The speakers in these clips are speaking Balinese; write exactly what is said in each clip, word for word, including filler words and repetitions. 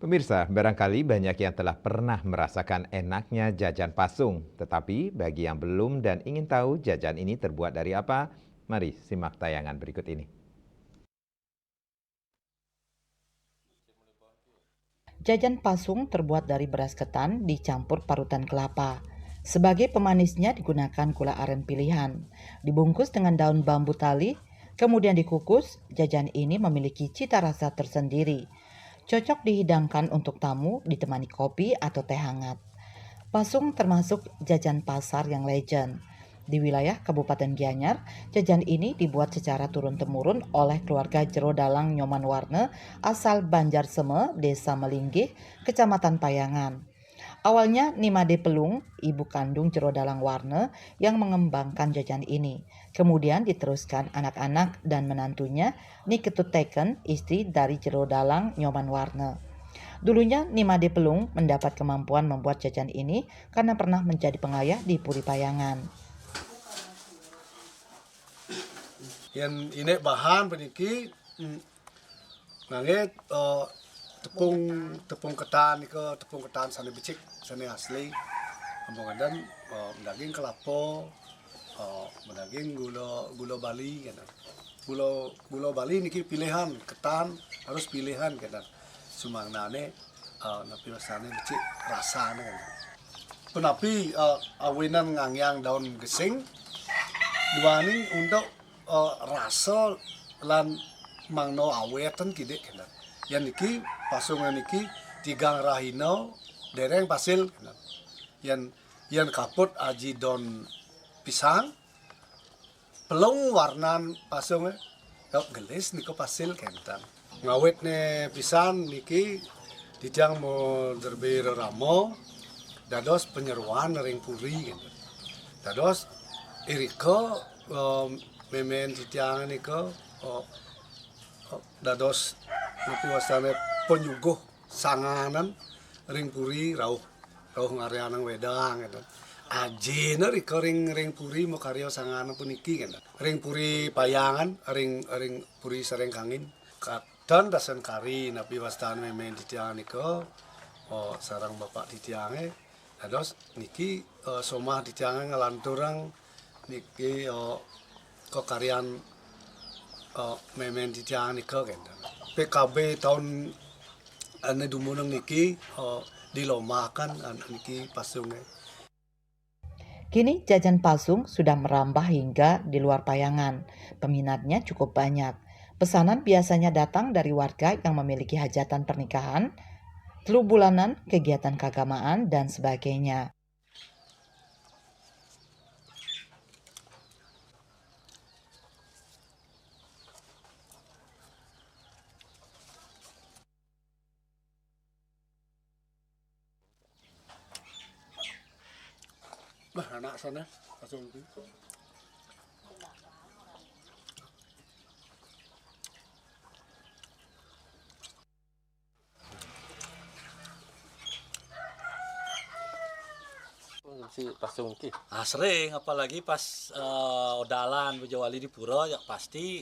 Pemirsa, barangkali banyak yang telah pernah merasakan enaknya jajan pasung. Tetapi bagi yang belum dan ingin tahu jajan ini terbuat dari apa, mari simak tayangan berikut ini. Jajan pasung terbuat dari beras ketan dicampur parutan kelapa. Sebagai pemanisnya digunakan gula aren pilihan. Dibungkus dengan daun bambu tali, kemudian dikukus, jajan ini memiliki cita rasa tersendiri. Cocok dihidangkan untuk tamu ditemani kopi atau teh hangat. Pasung termasuk jajan pasar yang legend. Di wilayah Kabupaten Gianyar, jajan ini dibuat secara turun-temurun oleh keluarga Jero Dalang Nyoman Warna asal Banjar Seme, Desa Melinggih, Kecamatan Payangan. Awalnya Ni Made Pelung, ibu kandung Jero Dalang Warna, yang mengembangkan jajan ini. Kemudian diteruskan anak-anak dan menantunya, Ni Ketut Teken, istri dari Jero Dalang Nyoman Warna. Dulunya Ni Made Pelung mendapat kemampuan membuat jajan ini karena pernah menjadi pengayah di Puri Payangan. Yén inék bahan puniki, mm, nganggé, eh, tepung, tepung ketan nika, tepung ketan sané becik, sané asli. Ampun kénten, eh, daging kelapa, eh, daging gula, gula Bali kénten. Gula, gula Bali niki pilihan, ketan harus pilihan kénten. Sumangdané, eh, napi wastané becik rasané kénten. Punapi, eh, awinan nganggéang daun gesing, duaning untuk, eh, rasa lan mangda awéten kidik kénten. Yén niki pasungé niki tigang rahina déréng pasil kénten. Yén, yén kaput aji daun pisang, pelung warnan pasungé, yuk gelis nika pasil kénten. Ngawitné pisan niki titiang maderbé rerama dados panyeroan ring puri kénten. Dados irika, em, mémén titiang nika, eh, eh, dados napi wastané panyuguh sanganan ring puri rauh, rauh ngaryanang wédang kénten. Ajina rika ring, ring puri makarya sanganan puniki kénten. Ring puri Payangan, ring, ring puri Saréngkangin. Katon dasan kari napi wastan mémén titiang nika, oh, sareng bapak titiangé. Dados niki, eh, somah titiangé nglanturang niki, eh, kakaryan, eh, mémén titiang nika kénten. P K B taun ané dumuneng niki, eh, dilombakan, eh, niki pasungé. Kini jajan pasung sudah merambah hingga di luar Payangan. Peminatnya cukup banyak. Pesanan biasanya datang dari warga yang memiliki hajatan pernikahan, telu bulanan, kegiatan keagamaan, dan sebagainya. Nah, anak sana pasung itu. Si pasung ki. Ah, sering, apalagi pas eh, odalan bejawali di pura, ya pasti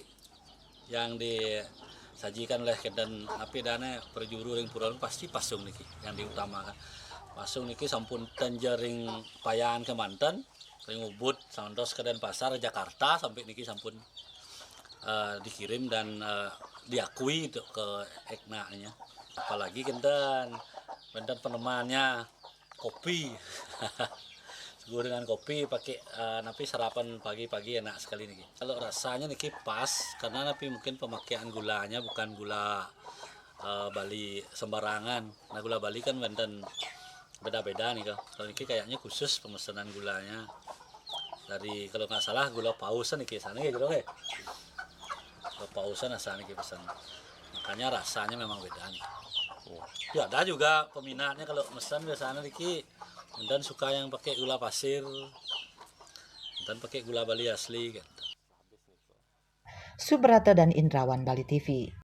yang disajikan oleh kenten api dane perjuru ring pura pasti pasung niki yang diutamakan. Pasung niki sampun tenjering payan kemanten, ring Ubud, santos ke Denpasar, Jakarta, sampai niki sampun eh, dikirim dan eh, diakui untuk ke eknanya. Apalagi kenten, kenten penemannya kopi. Suguh dengan kopi pakai eh, napi sarapan pagi-pagi enak sekali niki. Kalau rasanya niki pas karena napi mungkin pemakaian gulanya bukan gula eh, Bali sembarangan. Nah, gula Bali kan wenten beda-beda nih kok. Kalau niki kayaknya khusus pemesanan gulanya dari kalau nggak salah gula pausan nih sana ya gitu ya. Gula pausan asal nih pesan. Makanya rasanya memang beda nih. Ya ada juga peminatnya kalau mesen biasanya niki dan suka yang pakai gula pasir dan pakai gula Bali asli gitu. Subrata dan Indrawan, Bali T V.